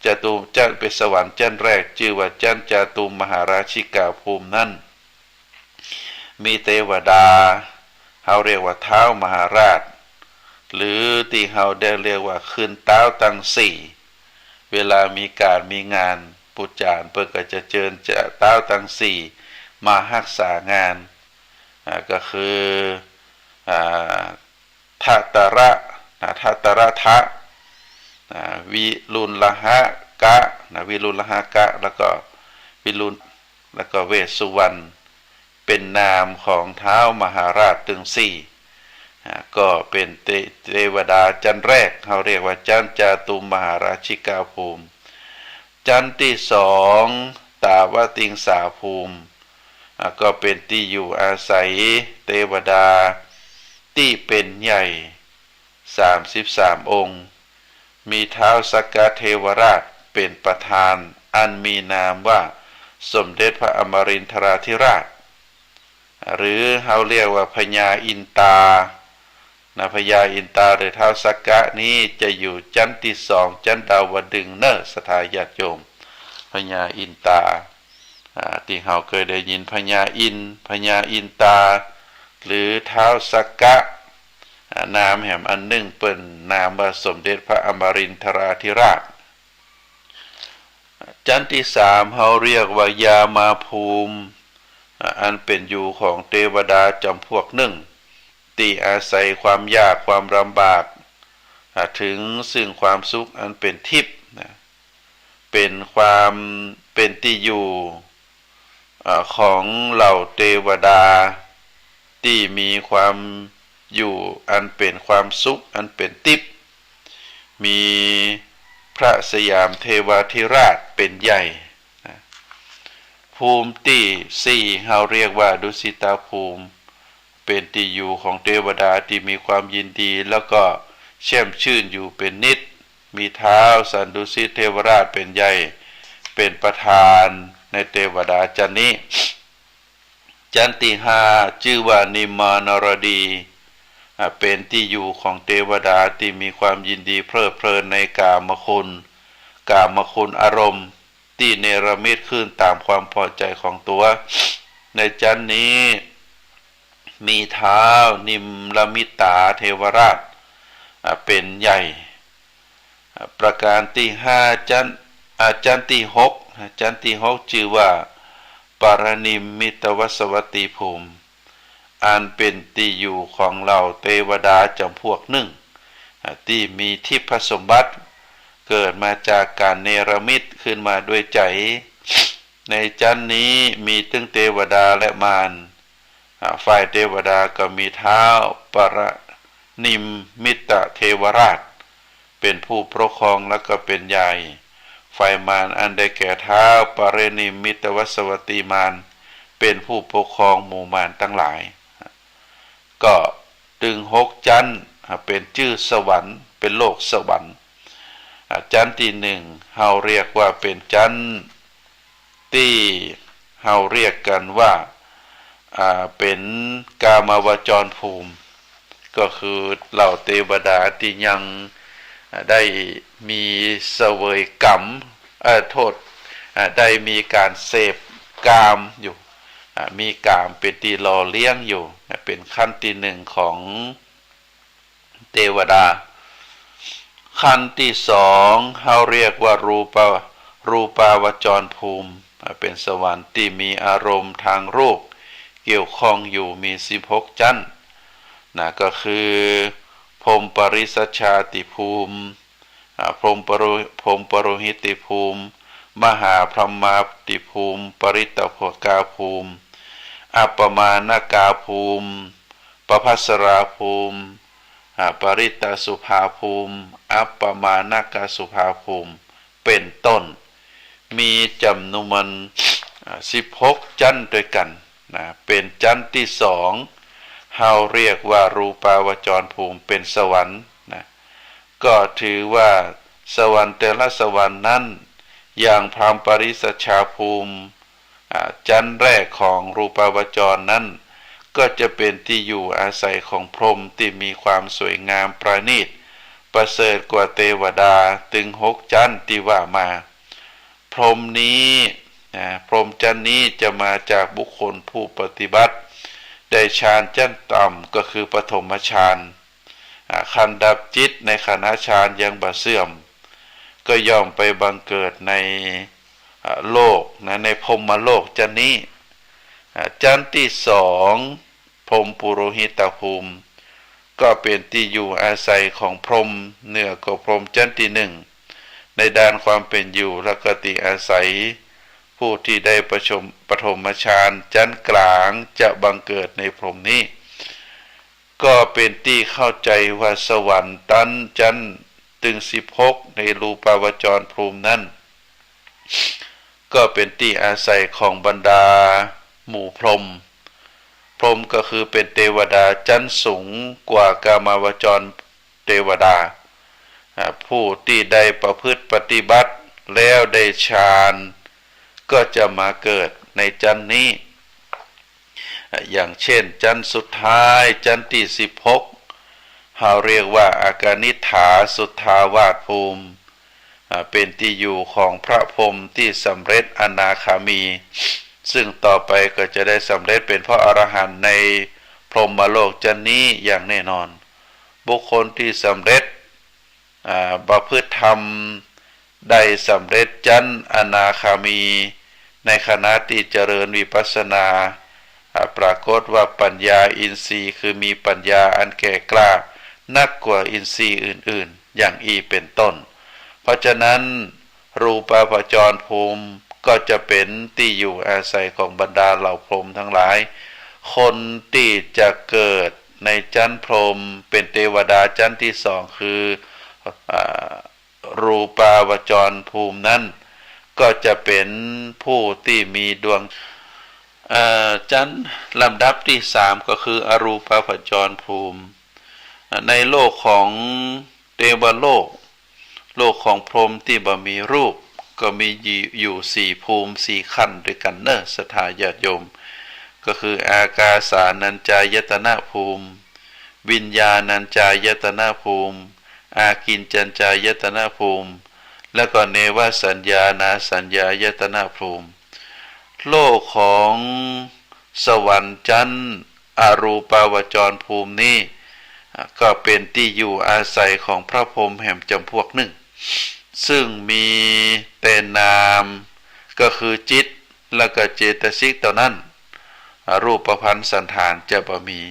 จตุ จั๊น เป๋นสวรรค์จั๊นแรกจื้อว่าจั๊นจาตุมมหาราชิกาภูมินั้น มีเตวดา เฮาเรียกว่าท้าวมหาราช หรือตี้เฮาได้เรียกว่าคืนต๊าวตังสี่ เวลามีก๋านมีงานปู๋จ๋ารย์เปิ้นก็จะเจิญจะต๊าวตังสี่มาฮักษางาน อ่า ก็คือ อ่า ทะตะระ นะ ทะตะระทะ นะ วิรุลหะกะ นะ วิรุลหะกะ แล้วก็วิรุล แล้วก็เวสสุวรรณ เป๋นนามของท้าวมหาราชตึงสี่ อ่า ก็เป๋นเต เตวดาจั๊นแรก เฮาเรียกว่าจั๊นจาตุมมหาราชิกาภูมิ จั๊นตี้สอง ตาวติงสาภูมิ อ่า ก็เป๋นตี้อยู่อาศัยเตวดาตี้เป๋นใหญ่ สามสิบสามองค์ มีท้าวสักกะเทวราชเป๋นประธาน อันมีนามว่าสมเด็จพระอมรินทราธิราช หรือเฮาเรียกว่าพญาอินตา นะ พญาอินตาหรือท้าวสักกะนี้จะอยู่จั๊นตี้สอง จั๊นดาวดึงส์เน่อ ศรัทธาญาติโยม พญาอินตา อ่า ตี้เฮาเกยได้ยินพญาอินทร์ พญาอินตา หรือท้าวสักกะ อ่า นามแหมอันนึ่งเปิ้นนามว่าสมเด็จพระอมรินทราธิราช จั๊นตี้สามเฮาเรียกว่ายามาภูมิ อ่า อันเป๋นอยู่ของเตวดาจ๋ำพวกนึ่ง ตี้อาศัยความยากความลำบาก อ่า เถิงซึ่งความสุขอันเป๋นทิพย์นะ เป๋นความ เป๋นตี้อยู่ อ่า ของเหล่าเตวดา ตี้มีความอยู่อันเป๋นความสุขอันเป๋นทิพย์ มีพระสยามเทวาธิราชเป๋นใหญ่นะ ภูมิตี้สี่เฮาเรียกว่าดุสิตภูมิ เป๋นตี้อยู่ของเตวดาตี้มีความยินดี แล้วก็แช่มชื่นอยู่เป๋นนิจ มีท้าวสันดุสิตเทวราชเป๋นใหญ่ เป๋นประธานในเตวดาจั๊นนี้ จั๊นตี้ห้าจื้อว่านิมมานรดี อ่า เป๋นตี้อยู่ของเตวดาตี้มีความยินดีเพลิดเพลินในกามคุณ กามคุณอารมณ์ ตี้เนรมิตขึ้นต๋ามความพอใจ๋ของตั๋ว ในจั๊นนี้มีท้าวนิมรมิตตาเทวราช อ่า เป๋นใหญ่ อ่า ประก๋านตี้ห้า จั๊น อ่า จั๊นตี้หก จั๊นตี้หกจื้อว่าปรินิมมิตวัสวัตตีภูมิ อันเป๋นตี้อยู่ของเหล่าเตวดาจ๋ำพวกนึ่ง อ่า ตี้มีทิพย์สมบัติ เกิดมาจากก๋านเนรมิตขึ้นมาด้วยใจ๋ ในจั๊นนี้มีตึงเตวดาและมาร อ่า ฝ่ายเตวดาก็มีท้าวปรินิมมิตเทวราช เป๋นผู้ปกครองและก็เป๋นใหญ่ ฝ่ายมารอันได้แก่ท้าวปรินิมมิตวัสวัตตีมาร เป๋นผู้ปกครองหมู่มารตังหลาย ก็ตึงหกจั๊น อ่า เป๋นจื้อสวรรค์ เป๋นโลกสวรรค์ อ่า จั๊นตี้นึ่งเฮาเรียกว่าเป๋นจั๊นตี้เฮาเรียกกั๋นว่า อ่า เป๋นกามาวจรภูมิ ก็คือเหล่าเตวดาตี้ยัง อ่า ได้มีเสวยก๋าม เอ่อ โทษ อ่า ได้มีก๋านเสพกามอยู่ อ่า มีกามเป๋นตี้หล่อเลี้ยงอยู่ อ่า เป๋นขั้นตี้นึ่งของเตวดา ขั้นตี้สองเฮาเรียกว่ารูปะ รูปาวจรภูมิ อ่า เป๋นสวรรค์ตี้มีอารมณ์ตางรูปเกี่ยวข้องอยู่มีสิบหกจั๊น นะ ก็คือพรหมปริสัชชาติภูมิ อ่า พรหมปโร พรหมปโรหิติภูมิ มหาพรหมาติภูมิ ปริตตภกาภูมิ อัปปมาณกาภูมิ ปภัสสราภูมิ อ่า ปริตตสุภาภูมิ อัปปมาณกสุภาภูมิ เป๋นต้น มีจ๋ำนวน อ่า สิบหกจั๊นด้วยกั๋น นะ เป๋นจั๊นตี้สอง เฮาเรียกว่ารูปาวจรภูมิ เป๋นสวรรค์ นะ ก็ถือว่าสวรรค์แต่ละสวรรค์นั้น อย่างพรหมปริสัชชาภูมิ อ่า จั๊นแรกของรูปาวจรนั้น ก็จะเป๋นตี้อยู่อาศัยของพรหมตี้มีความสวยงามประณีต ประเสริฐกว่าเตวดาตึงหกจั๊นตี้ว่ามา พรหมนี้ นะ พรหมจั๊นนี้จะมาจากบุคคลผู้ปฏิบัติได้ฌานจั๊นต่ำ ก็คือปฐมฌาน อ่า คันดับจิตในขณะฌานยังบ่เสื่อม ก็ย่อมไปบังเกิดใน อ่า โลกนะ ในพรหมโลกจั๊นนี้ อ่า จั๊นตี้สอง พรหมปุโรหิตภูมิ ก็เป๋นตี้อยู่อาศัยของพรหมเหนือกว่าพรหมจั๊นตี้หนึ่ง ในด้านความเป๋นอยู่และก็ตี้อาศัย ผู้ตี้ได้ประชม ปฐมฌานจั๊นกลางจะบังเกิดในพรหมนี้ ก็เป๋นตี้เข้าใจ๋ว่าสวรรค์ตั๊นจั๊นตึงสิบหกในรูปาวจรภูมินั้น ก็เป๋นตี้อาศัยของบรรดาหมู่พรหม พรหมก็คือเป๋นเตวดาจั๊นสูงกว่ากามาวจรเตวดา อ่า ผู้ตี้ได้ประพฤติปฏิบัติแล้วได้ฌาน ก็จะมาเกิดในจั๊นนี้ อ่า อย่างเช่น จั๊นสุดท้าย จั๊นตี้สิบหก เฮาเรียกว่าอากนิฏฐาสุทธาวาสภูมิ อ่า เป๋นตี้อยู่ของพระพรหมตี้สำเร็จอนาคามี ซึ่งต่อไปก็จะได้สำเร็จเป๋นพระอรหันต์ในพรหมโลกจั๊นนี้อย่างแน่นอน บุคคลตี้สำเร็จ อ่า ประพฤติธรรมได้สำเร็จจั๊นอนาคามี ในขณะตี้เจริญวิปัสสนา อ่า ปรากฏว่าปัญญาอินทรีย์คือมีปัญญาอันแก่กล้านักกว่าอินทรีย์อื่นๆ อย่างอี้เป๋นต้น เพราะฉะนั้น รูปาวจรภูมิก็จะเป๋นตี้อยู่อาศัยของบรรดาเหล่าพรหมทั้งหลาย คนตี้จะเกิดในจั๊นพรหมเป๋นเตวดาจั๊นตี้สองคือ อ่า รูปาวจรภูมินั้น ก็จะเป๋นผู้ตี้มีดวง เอ่อ จั๊นลำดับตี้สามก็คืออรูปาวจรภูมิ ในโลกของเตวโลก โลกของพรหมตี้บ่มีรูป ก็มีอยู่ อยู่สี่ภูมิสี่ขั้นด้วยกั๋นเน่อ ศรัทธาญาติโยม ก็คืออากาสานัญจายตนภูมิ วิญญาณัญจายตนภูมิ อากิญจัญจายตนภูมิ แล้วก็เนวสัญญานาสัญญายตนภูมิ โลกของสวรรค์จั๊นอรูปาวจรภูมินี้ อ่า ก็เป๋นตี้อยู่อาศัยของพระพรหมแหมจ๋ำพวกนึ่ง ซึ่งมีแต่นาม ก็คือจิต แล้วก็เจตสิกเต้านั้น อ่า รูปพรรณสัณฐานจะบ่มี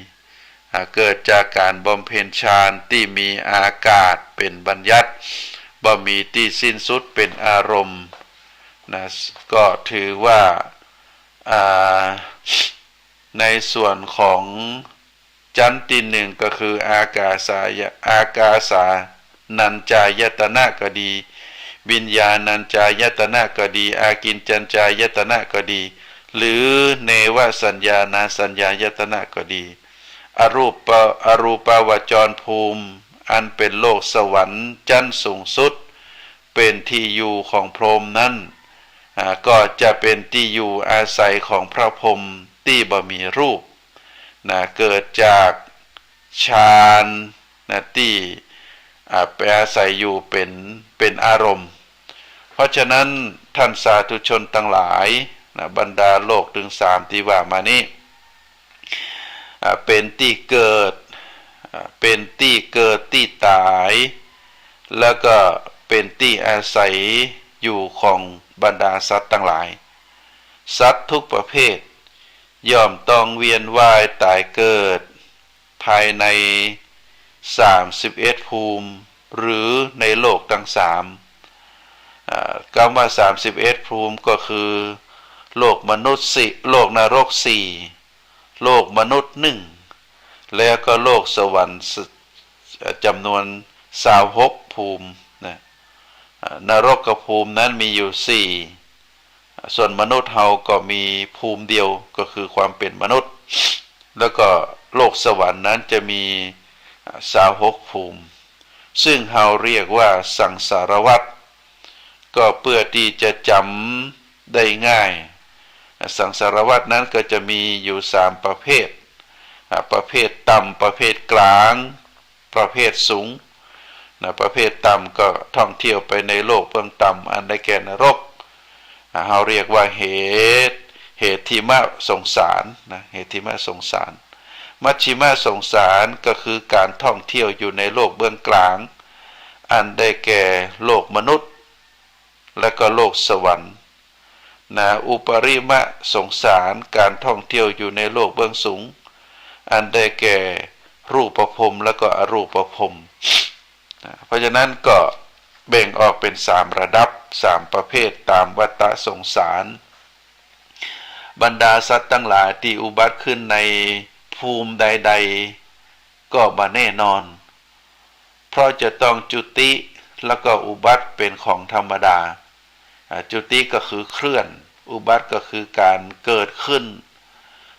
อ่า เกิดจากก๋านบำเพ็ญฌานตี้มีอากาสเป๋นบัญญัติ บ่มีตี้สิ้นสุดเป๋นอารมณ์ นะ ก็ถือว่า อ่า ในส่วนของจั๊นตี้หนึ่งก็คืออากาสายะ อากาสานัญจายตนะก็ดี วิญญาณัญจายตนะก็ดี อากิญจัญจายตนะก็ดี หรือเนวสัญญานาสัญญายตนะก็ดี อรูป อรูปาวจรภูมิ อันเป๋นโลกสวรรค์จั๊นสูงสุด เป๋นตี้อยู่ของพรหมนั้น อ่า ก็จะเป๋นตี้อยู่อาศัยของพระพรหมตี้บ่มีรูป นะ เกิดจากฌาน นะ ตี้ อ่า ไปอาศัยอยู่เป๋น เป๋นอารมณ์ เพราะฉะนั้นท่านสาธุชนตังหลาย นะ บรรดาโลกตึงสามตี้ว่ามานี้ อ่า เป๋นตี้เกิด อ่า เป๋นตี้เกิดตี้ต๋าย แล้วก็เป๋นตี้อาศัยอยู่ของบรรดาสัตว์ตังหลาย สัตว์ทุกประเภท ย่อมต้องเวียนว่ายต๋ายเกิด ภายในสามสิบเอ็ดภูมิ หรือในโลกตังสาม อ่า กำว่าสามสิบเอ็ดภูมิก็คือ โลกมนุษย์สี่ โลกนรกสี่ โลกมนุษย์หนึ่ง แล้วก็โลกสวรรค์ส- จ๋ำนวนซาวหกภูมิ นะ อ่า นรกภูมินั้นมีอยู่สี่ ส่วนมนุษย์เฮาก็มีภูมิเดียว ก็คือความเป๋นมนุษย์ แล้วก็โลกสวรรค์นั้นจะมี อ่า ซาวหกภูมิ ซึ่งเฮาเรียกว่าสังสารวัฏ ก็เปื้อตี้จะจ๋ำได้ง่าย สังสารวัฏนั้นก็จะมีอยู่สามประเภท อ่า ประเภทต่ำ ประเภทกลาง ประเภทสูง นะ ประเภทต่ำก็ท่องเที่ยวไปในโลกเบื้องต่ำ อันได้แก่นรก อ่า เฮาเรียกว่าเห เหถิมสงสารนะ เหถิมสงสาร มัชฌิมสงสารก็คือการท่องเที่ยวอยู่ในโลกเบื้องกลาง อันได้แก่โลกมนุษย์ และก็โลกสวรรค์ นะ อุปริมสงสาร การท่องเที่ยวอยู่ในโลกเบื้องสูง อันได้แก่รูปพรหมและก็อรูปพรหม นะ เพราะฉะนั้นก็แบ่งออกเป็นสามระดับ สามประเภทตามวัฏสงสาร บรรดาสัตว์ตังหลายตี้อุบัติขึ้นในภูมิใดๆ ก็บ่แน่นอน เพราะจะต้องจุติแล้วก็อุบัติเป็นของธรรมดา อ่า จุติก็คือเคลื่อน อุบัติก็คือการเกิดขึ้น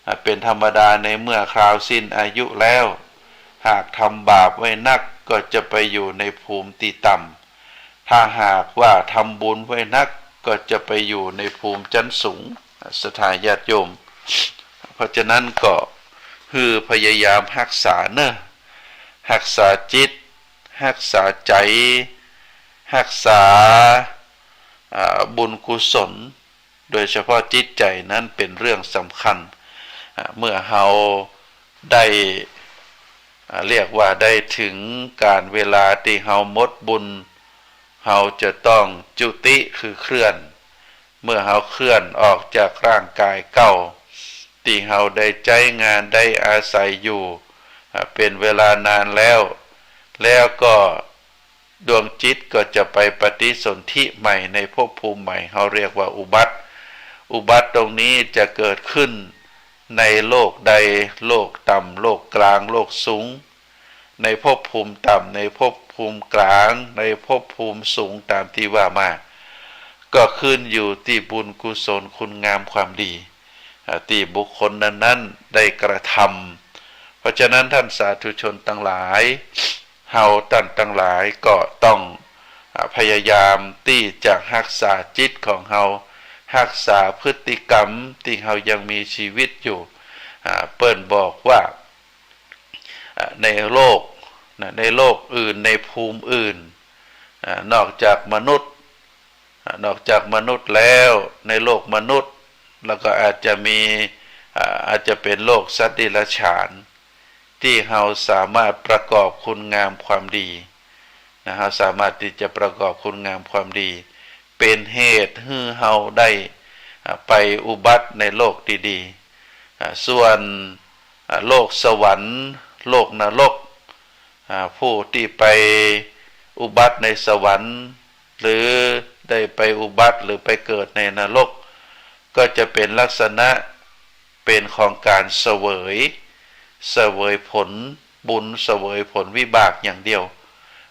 อ่า เป็นธรรมดาในเมื่อคราวสิ้นอายุแล้ว หากทำบาปไว้นักก็จะไปอยู่ในภูมิตี้ต่ำ ถ้าหากว่าทำบุญไว้นักก็จะไปอยู่ในภูมิชั้นสูง ศรัทธาญาติโยม เพราะฉะนั้นก็หื้อพยายามฮักษาเนอะ ฮักษาจิต ฮักษาใจ๋ ฮักษา อ่า บุญกุศล โดยเฉพาะจิตใจ๋นั้นเป็นเรื่องสำคัญ อ่า เมื่อเฮาได้ อ่า เรียกว่าได้ถึงกาลเวลาตี้เฮาหมดบุญ เฮาจะต้องจุติคือเคลื่อน เมื่อเฮาเคลื่อนออกจากร่างกายเก่า ตี้เฮาได้ใจ๊งานได้อาศัยอยู่ อ่า เป็นเวลานานแล้ว แล้วก็ดวงจิตก็จะไปปฏิสนธิใหม่ในภพภูมิใหม่ เฮาเรียกว่าอุบัติ อุบัติตรงนี้จะเกิดขึ้นในโลกใด โลกต่ำ โลกกลาง โลกสูง ในภพภูมิต่ำ ในภพภูมิกลาง ในภพภูมิสูงตามตี้ว่ามา ก็ขึ้นอยู่ตี้บุญกุศลคุณงามความดี อ่า ตี้บุคคลนั้นๆ ได้กระทำ เพราะฉะนั้นท่านสาธุชนตังหลาย เฮาต้านตังหลายก็ต้อง อ่า พยายามตี้จะฮักษาจิตของเฮา ฮักษาพฤติกรรมตี้เฮายังมีชีวิตอยู่ อ่า เปิ้นบอกว่า อ่า ในโลก นะ ในโลกอื่น ในภูมิอื่น อ่า นอกจากมนุษย์ อ่า นอกจากมนุษย์แล้ว ในโลกมนุษย์ แล้วก็อาจจะมี อ่า อาจจะเป็นโลกสัตว์เดรัจฉาน ตี้เฮาสามารถประกอบคุณงามความดี นะ เฮาสามารถตี้จะประกอบคุณงามความดี เป็นเหตุหื้อเฮาได้ อ่า ไปอุบัติในโลกดีๆ อ่า ส่วน อ่า โลกสวรรค์ โลกนรก อ่า ผู้ตี้ไปอุบัติในสวรรค์ หรือได้ไปอุบัติหรือไปเกิดในนรก ก็จะเป็นลักษณะเป็นของการเสวย เสวยผลบุญ เสวยผลวิบากอย่างเดียว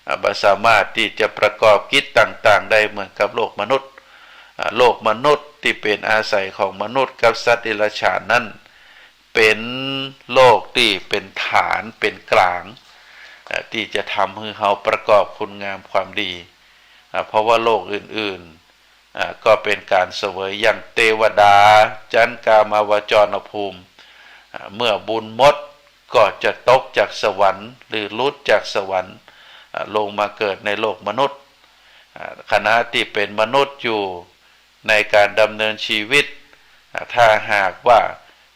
อ่า บ่สามารถตี้จะประกอบกิจต่างๆ ได้เหมือนกับโลกมนุษย์ อ่า โลกมนุษย์ตี้เป็นอาศัยของมนุษย์กับสัตว์เดรัจฉานนั้น เป็นโลกตี้เป็นฐาน เป็นกลาง อ่า ตี้จะทำหื้อเฮาประกอบคุณงามความดี อ่า เพราะว่าโลกอื่นๆ อ่า ก็เป็นการเสวยอย่างเตวดา จั้นกามาวจรภูมิ อ่า เมื่อบุญหมดก็จะตกจากสวรรค์ หรือหลุดจากสวรรค์ อ่า ลงมาเกิดในโลกมนุษย์ อ่า ขณะตี้เป็นมนุษย์อยู่ ในการดำเนินชีวิต อ่า ถ้าหากว่า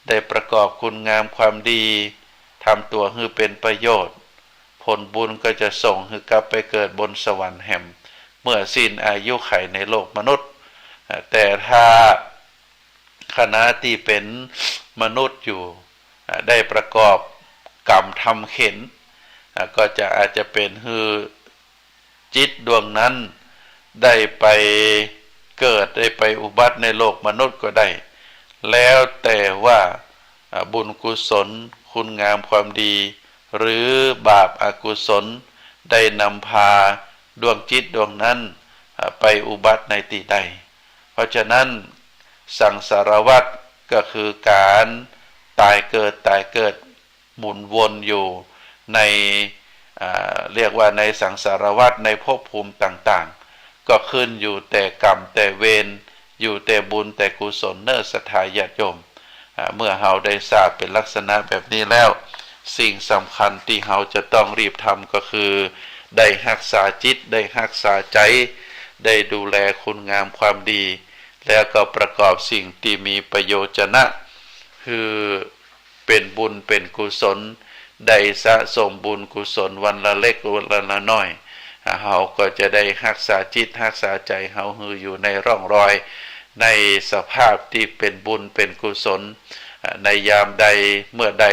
ได้ประกอบคุณงามความดี ทำตั๋วหื้อเป็นประโยชน์ ผลบุญก็จะส่งหื้อกลับไปเกิดบนสวรรค์แหม เมื่อสิ้นอายุขัยในโลกมนุษย์ อ่า แต่ถ้าขณะตี้เป็นมนุษย์อยู่ อ่า ได้ประกอบกรรมทำเข็ญ อ่า ก็จะอาจจะเป๋นหื้อ จิตดวงนั้นได้ไปเกิด ได้ไปอุบัติในโลกมนุษย์ก็ได้ แล้วแต่ว่า อ่า บุญกุศล คุณงามความดี หรือบาปอกุศล ได้นำพาดวงจิตดวงนั้น อ่า ไปอุบัติในตี้ใด เพราะฉะนั้น สังสารวัฏก็คือการตายเกิด ตายเกิด หมุนวนอยู่ใน อ่า เรียกว่าในสังสารวัฏ ในภพภูมิต่าง ก็ขึ้นอยู่แต่กรรมแต่เวร อยู่แต่บุญแต่กุศลเน่อศรัทธาญาติโยม อ่า เมื่อเฮาได้ทราบเป๋นลักษณะแบบนี้แล้ว สิ่งสำคัญตี้เฮาจะต้องรีบทำก็คือ ได้ฮักษาจิต ได้ฮักษาใจ๋ ได้ดูแลคุณงามความดี แล้วก็ประกอบสิ่งตี้มีประโยชนะ คือ เป๋นบุญเป๋นกุศล ได้สะสมบุญกุศลวันละเล็กวันละน้อย อ่า เฮาก็จะได้ฮักษาจิตฮักษาใจ๋เฮาหื้ออยู่ในร่องรอย ในสภาพตี้เป๋นบุญเป๋นกุศล อ่า ในยามใดเมื่อใด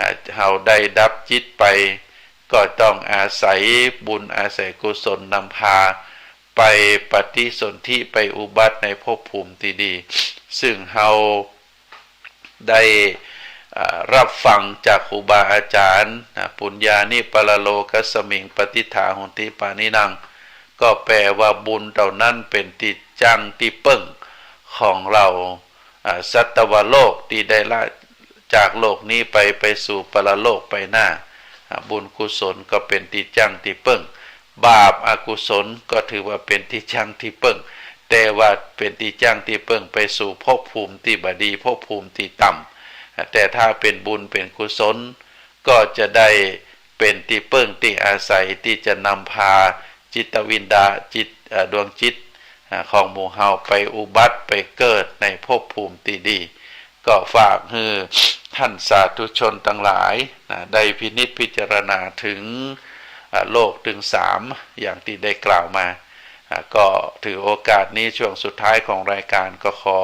อ่า เฮาได้ดับจิตไป ก็ต้องอาศัยบุญอาศัยกุศลนำพา ไปปฏิสนธิไปอุบัติในภพภูมิตี้ดี ซึ่งเฮา ได้ อ่า รับฟังจากครูบาอาจ๋ารย์ นะ ปุญญานิปะระโลกัสมิง ปะติฏฐาโหนติปาณินัง ก็แปลว่าบุญเหล่านั้นเป๋นตี้จั้งตี้เปิ้งของเฮา อ่า สัตวโลกตี้ได้ละจากโลกนี้ไป ไปสู่ปรโลกไปหน้า อ่า บุญกุศลก็เป๋นตี้จั้งตี้เปิ้ง บาปอกุศลก็ถือว่าเป๋นตี้จั้งตี้เปิ้ง แต่ว่าเป๋นตี้จั้งตี้เปิ้งไปสู่ภพภูมิตี้บ่ดี ภพภูมิตี้ต่ำ แต่ถ้าเป๋นบุญเป๋นกุศล ก็จะได้เป๋นตี้เปิ้งตี้อาศัยตี้จะนำพาจิตวิญญาณ จิต เอ่อ ดวงจิต อ่า ของหมู่เฮาไปอุบัติไปเกิดในภพภูมิตี้ดี ก็ฝากหื้อท่านสาธุชนตังหลาย นะ ได้พินิจพิจารณาเถิง อ่า โลกเถิงสามอย่างตี้ได้กล่าวมา อ่า ก็ถือโอกาสนี้ช่วงสุดท้ายของรายการก็ขอ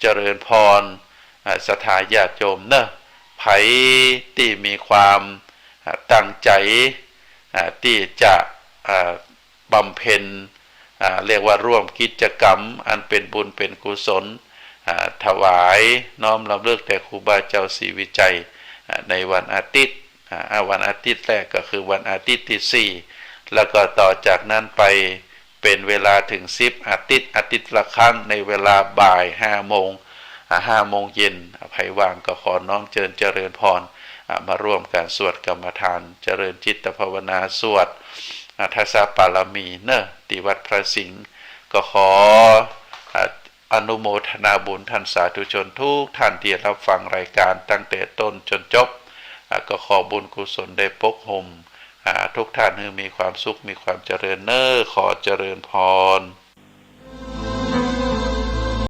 เจริญพร อ่า ศรัทธาญาติโยมเน่อ ใผตี้มีความ อ่า ตั้งใจ๋ อ่า ตี้จะ อ่า บำเพ็ญ อ่า เรียกว่าร่วมกิจกรรมอันเป๋นบุญเป๋นกุศล อ่า ถวายน้อมรำลึกแด่ครูบาเจ้าศรีวิชัย อ่า ในวันอาทิตย์ อ่า วันอาทิตย์แรกก็คือวันอาทิตย์ตี้สี่ แล้วก็ต่อจากนั้นไปเป๋นเวลาเถิงสิบอาทิตย์ อาทิตย์ละครั้งในเวลาบ่ายห้าโมง อ่า ห้าโมงเย็น อ่า ใผว่างก็ขอน้อมเจิญเจริญพร อ่า มาร่วมกั๋นสวดกรรมฐาน เจริญจิตภาวนา สวด อ่า ทัสสะปารมีเน่อ ตี้วัดพระสิงห์ ก็ขอ อ่า อนุโมทนาบุญท่านสาธุชนทุกท่านตี้รับฟังรายการตั้งแต่ต้นจ๋นจบ อ่า ก็ขอบุญกุศลได้ปกห่ม อ่า ทุกท่านหื้อมีความสุขมีความเจริญเน่อ ขอเจริญพร